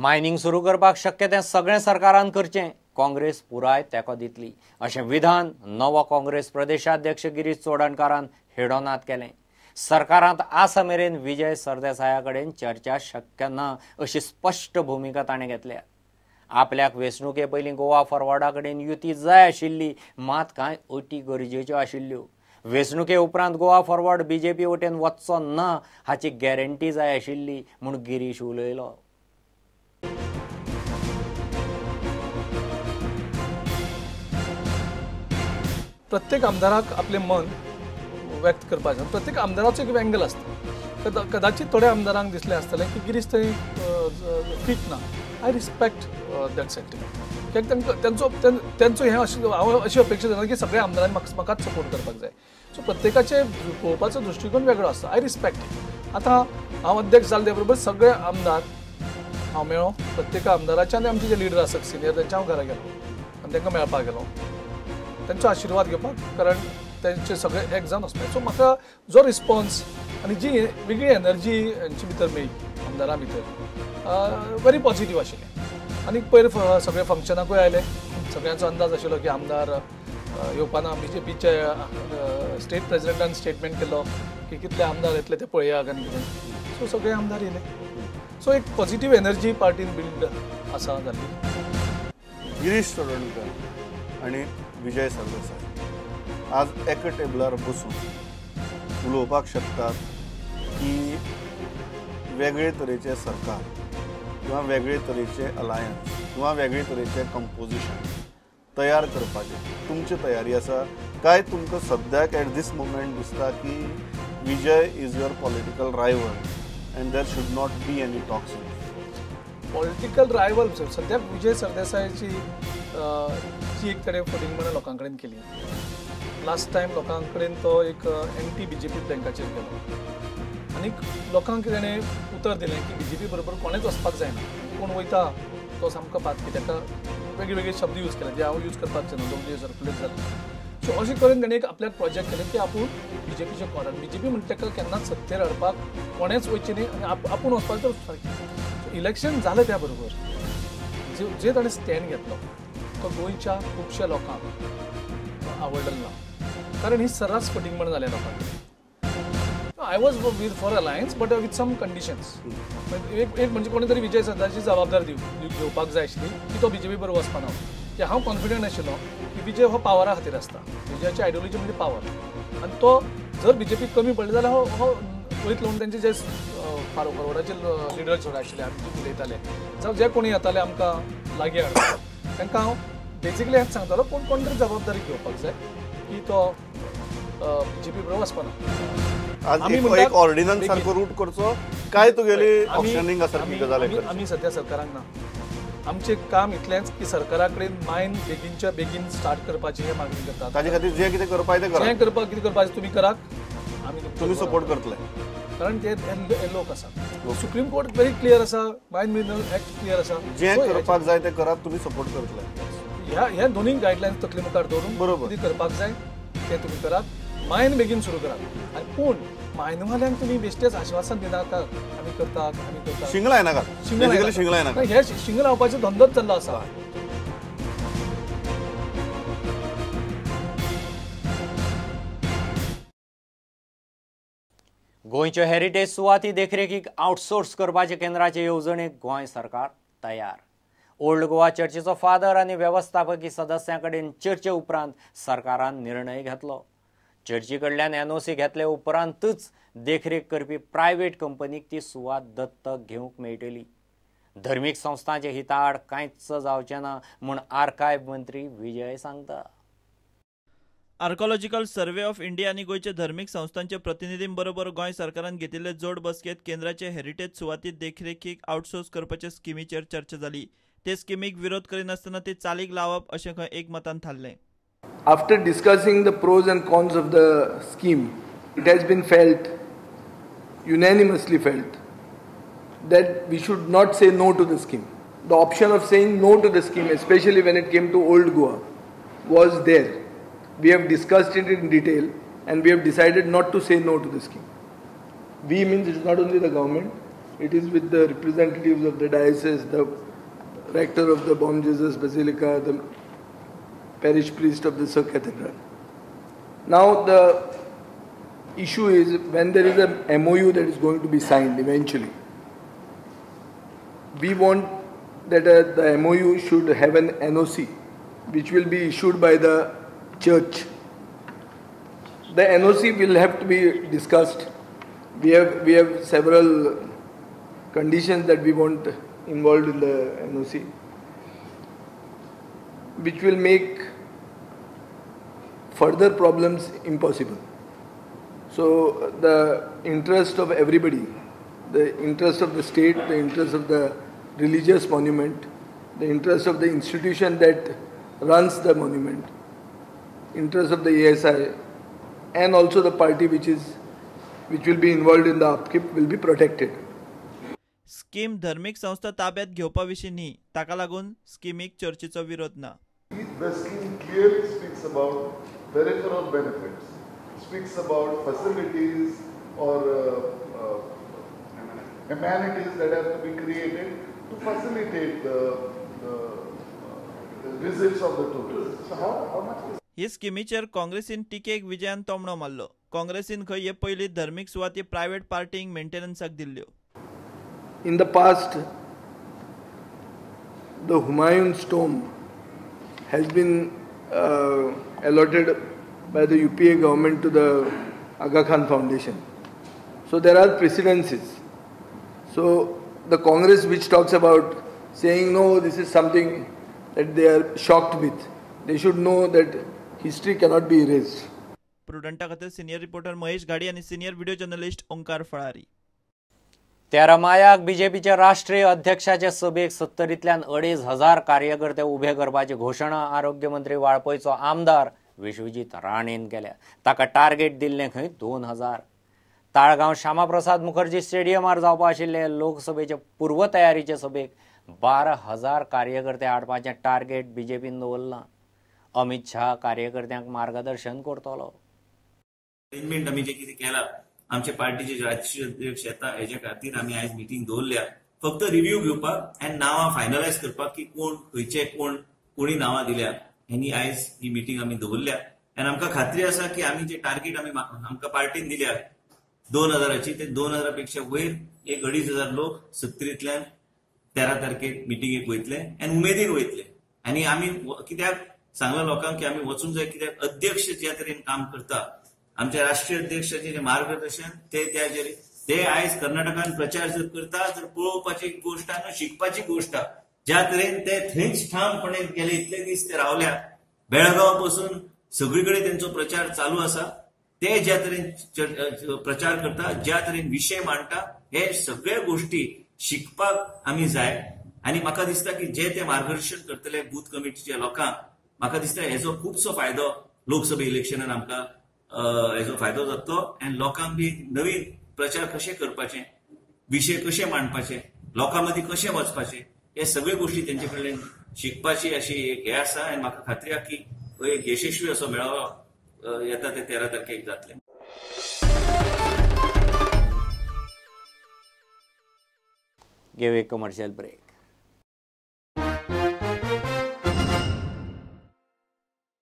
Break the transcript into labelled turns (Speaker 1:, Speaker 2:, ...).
Speaker 1: Mining सुरू करपाक शक्य तें सगळें सरकारान करचें, काँग्रेस पुराय तेंको दितली अशें विधान नवो काँग्रेस प्रदेशाध्यक्ष गिरीश चोडणकारान हेडोनात केलें। सरकारांत आसा मेरेन विजय सरदेसाया कडेन चर्चा शक्य ना अशी स्पश्ट भुमिका ताणें घेतल्या। आपल्याक वेंचणुके पयलीं गोवा फॉरवर्डा कडेन युती जाय आशिल्ली, मात कांय अटी गरजेच्यो आशिल्ल्यो। वेंचणुके उपरांत गोवा फॉरवर्ड बीजेपी वटेन वचचो ना हाची गॅरंटी जाय आशिल्ली म्हूण गिरीश उलयलो।
Speaker 2: प्रत्येक आमदाराक आपलें मन व्यक्त करपाचें, प्रत्येक आमदाराचो एक एंगल आसता। कदाचित थोड्या आमदारांक दिसलें आसतलें की गिरीश थंय फीट ना। I respect that sentiment, कित्याक तांकां तेंचो तेंचो हें अशें हांव अशी अपेक्षा जाता की सगळ्या आमदारांनी म्हाकाच सपोर्ट करपाक जाय। सो प्रत्येकाचे पळोवपाचो दृश्टिकोन वेगळो आसता। I respect it. आतां हांव अध्यक्ष जालें त्या बरोबर सगळे आमदार हांव मेळ्ळो, प्रत्येक आमदाराचे आनी आमचे जे लिडर आसात सिनियर तेंच्या हांव घरा गेलो आनी तांकां मेळपाक गेलो, तेंचो आशिर्वाद घेवपाक, कारण तेंचे सगळे एक जावन वचपाक। सो म्हाका जो रिस्पॉन्स आनी जी वेगळी एनर्जी हेंचे भितर मेळ्ळी आमदारां भितर व्हेरी पॉझिटीव आशिल्लें। आनी पयर सगळे फंक्शनाकूय आयले, सगळ्यांचो अंदाज आशिल्लो की आमदार येवपाना। बीजेपीचे स्टेट प्रेजिडेंटान स्टेटमेंट केलो की कितले आमदार येतले ते पळया आनी कितें। सो सगळे आमदार येयले। सो एक पॉझिटीव एनर्जी पार्टीन बिल्ड आसा जाल्ली।
Speaker 3: गिरीश चोडणकर आनी विजय सरदेसाय आज एका टेबलार बसून उलोवपाक शकतात की वेगळे तरेचे सरकार किंवा वेगळे तरेचे अलायन्स किंवा वेगळे तरेचे कंपोजिशन तयार करपाचे तुमची तयारी आसा काय तुमकां सद्याक एट these moment दिसता की Vijay is your political rival and there should not be any talks?
Speaker 2: Political rival सद्याक विजय सरदेसायाची जी एक ताणें फटींगपणां लोकां कडेन केली। लास्ट टायम लोकां कडेन तो एक एंटी बीजेपी प्लँकाचेर गेलो आनी लोकांक ताणें उतर दिलें की बीजेपी बरोबर कोणेंच वचपाक जायना, कोण वयता तो सामको पातकी, ताका वेगळे वेगळे शब्द यूज केले जे हांव यूज करपाक ना, दोन सर्कुलेट जाले। सो अशें करून ताणें एक आपल्याक प्रोजेक्ट केलें की आपूण बीजेपीचे कॉर्नर, बीजेपी म्हणटा ताका केन्नाच सत्तेर हाडपाक कोणेंच वयचें न्ही आनी आपूण वचपाचें तर सारकें। इलेक्शन जालें त्या बरोबर जे ताणें स्टँड घेतलो तो गोंयच्या खुबश्या लोकांक आवडलेलो ना, कारण ही सर्रास फटींगपण जालें लोकांक। I was with for alliance but with some conditions. एक एक म्हणजे कोणी तरी विजय सरदेसायाची जबाबदारी घेवपाक जाय आशिल्ली की तो बीजेपी बरोबर वचपाना, की हांव कॉन्फिडंट आशिल्लो की विजय हो पावरा खातीर आसता, विजयाची आयडियोलॉजी म्हणजे पावर, आनी तो जर बीजेपी कमी पडले जाल्यार हो वयतलो म्हूण तेंचे जे फॉरवर्डाचे लिडर थोडे आशिल्ले आमी उलयताले जावं जे कोणी येताले आमकां लागीं हाडपाक, तांकां हांव बेजिकली हेंच सांगतालो कोण कोण तरी जबाबदारी घेवपाक जाय की तो बीजेपी बरोबर वचपाना।
Speaker 3: आज एक ऑर्डिनन्स सारको रूट करचो काय तुगेली ऑप्शनिंग सारकी गजाल
Speaker 2: आमी सद्या सरकाराक ना, आमचें काम इतलेंच की सरकारा कडेन मायन बेगीनच्या बेगीन स्टार्ट करपाची हे मागणी करतात।
Speaker 3: ताजे खातीर जें कितें करपाचें तें करात,
Speaker 2: जें करपाक कितें करपाचें तुमी करात, आमी
Speaker 3: तुमी सपोर्ट करतले,
Speaker 2: कारण ते लोक आसा। सुप्रीम कोर्ट व्हेरी क्लियर आसा, मायन मिनरल एक्ट क्लियर आसा,
Speaker 3: जें करपाक जाय तें करात, तुमी सपोर्ट करतले।
Speaker 2: ह्या दोनूय गायडलायन्स तकले मुखार दवरून
Speaker 3: बरोबर
Speaker 2: कितें करपाक जाय तें तुमी करात, मायन बेगीन सुरू करात। आनी पूण मायनवाल्यांक तुमी बेश्टेच आश्वासन दिनाकात आमी करतात आमी करतात,
Speaker 3: शिंग लायनाकात, शिंग लायनाकात,
Speaker 2: हे शिंग लावपाचो धंदोच जाल्लो आसा।
Speaker 1: गोंयच्यो हेरिटेज सुवाती देखरेखीक आउटसोर्स करपाचे केंद्राचे येवजणेक गोंय सरकार तयार। ओल्ड गोवा चर्चेचो फादर आनी वेवस्थापकी सदस्यां कडेन चर्चे उपरांत सरकारान निर्णय घेतलो। चर्ची कडल्यान एनओसी घेतले उपरांतच देखरेख करपी प्रायव्हेट कंपनीक ती सुवात दत्तक घेवंक मेळटली। धर्मीक संस्थांचे हिताआड कांयच जावचें ना म्हूण आर्कायव मंत्री विजय सांगता।
Speaker 4: आर्कोलॉजिकल सर्वे ऑफ इंडिया आनी गोंयच्या धर्मीक संस्थांचे प्रतिनिधीं बरोबर गोंय सरकारान घेतिल्ले जोड बसकेंत केंद्राचे हेरिटेज सुवाती देखरेखीक आउटसोर्स करपाचे स्किमीचेर चर्चा जाली। ते स्किमीक विरोध करिनासतना ती चालीक लावप अशें खंय एकमतान थारलें।
Speaker 5: After discussing the pros and cons of the scheme, it has been felt, unanimously felt, that we should not say no to the scheme. The option of saying no to the scheme, especially when it came to Old Goa, was there. We have discussed it in detail and we have decided not to say no to the scheme. We means it's not only the government, It is with the representatives of the diocese, the rector of the Bom Jesus Basilica, the parish priest of the Sir Cathedral. Now the issue is when there is a MOU that is going to be signed eventually, we want that the MOU should have an NOC which will be issued by the church. The NOC will have to be discussed. We have several conditions that we want involved in the NOC, which will make further problems impossible. So the interest of everybody, the interest of the state, the interest of the religious monument, the interest of the institution that runs the monument, interest of the ASI, and also the party which will be involved in the upkeep will be protected.
Speaker 4: Scheme धर्मीक संस्था ताब्यात घेवपा विशीं न्ही, ताका लागून स्किमीक चर्चेचो विरोध ना.
Speaker 6: The scheme clearly speaks about peripheral benefits, speaks about facilities or amenities that have to be created to facilitate the visits of the tourists. So how much is
Speaker 4: हे स्किमीचेर काँग्रेसीन टिकेक विजयान तोमणो मारलो. काँग्रेसीन खंय हे पयलीं धर्मीक सुवाती प्रायव्हेट पार्टींक मेंटेनन्साक दिल्ल्यो.
Speaker 5: In the past, the Humayun's tomb has been allotted by the UPA government to the Aga Khan Foundation. So there are precedences. So the Congress, which talks about saying no, this is something that they are shocked with, they should know that history cannot be erased.
Speaker 4: प्रुडंटा खातीर senior reporter Mahesh Ghadi आणि senior video journalist Omkar फळारी.
Speaker 1: 13 मायाक बीजेपीच्या राष्ट्रीय अध्यक्षाचे सभेक 70तल्यान 2500 कार्यकर्ते उभे करपाची घोशणा आरोग्य मंत्री वाळपयचो आमदार विश्वजीत राणेन केल्या. ताका टार्गेट दिल्लें खंय 2000. ताळगांव श्यामाप्रसाद मुखर्जी स्टेडियमार जावपा आशिल्ले लोकसभेचे पूर्वतयारीचे सभेक 12000 कार्यकर्ते हाडपाचें टार्गेट बीजेपीन दवरलां. अमित शाह कार्यकर्त्यांक मार्गदर्शन करतलो.
Speaker 7: अरेंजमेंट आमी जे कितें केला आमचे पार्टीचे राष्ट्रीय अध्यक्ष येता हेच्या खातीर आमी आयज मिटींग दवरल्या, फक्त रिव्यू घेवपाक आनी नांवां फायनलायज करपाक की कोण खंयचे कोण कोणी नांवां दिल्या हेणी आयज ही मिटींग आमी दवरल्या. आनी आमकां खात्री आसा की आमी जे टार्गेट आमी आमकां पार्टीन दिल्या 2000ची, ते 2000 पेक्षा वयर एक 2500 लोक 70तल्यान 13 तारखेक मिटिंगेक वयतले आनी उमेदीन वयतले. आनी आमी कित्याक सांगला लोकांक की आमी वचूंक जाय, कित्याक अध्यक्ष ज्या तरेन काम करता, आमच्या राष्ट्रीय अध्यक्षाचे जे मार्गदर्शन ते त्याचेर ते आयज कर्नाटकान प्रचार जर करता तर पळोवपाची गोष्ट आनी शिकपाची गोष्ट, ज्या तरेन ते थंयच ठामपणे गेले इतले दीस ते रावल्या, बेळगांव पासून सगळी कडेन तेंचो प्रचार चालू आसा, ते ज्या तरेन प्रचार करता, ज्या तरेन विशय मांडटा, हे सगळे गोष्टी शिकपाक आमी जाय. आनी म्हाका दिसता की जे ते मार्गदर्शन करतले बूथ कमिटीच्या लोकांक, म्हाका दिसता हेजो खुबसो फायदो लोकसभा इलेक्शनान आमकां हेजो फायदो जातलो आनी लोकांक बी नवीन प्रचार कशे करपाचे, विशय कशे मांडपाचे, लोकां मदीं कशें वचपाचें, हे सगळे गोष्टी तेंचे कडल्यान शिकपाची अशी एक हें आसा. आनी म्हाका खात्री आसा की एक यशस्वी असो मेळावो येता ते 13 तारखेक जातले.
Speaker 1: घेवया कमर्शियल ब्रेक.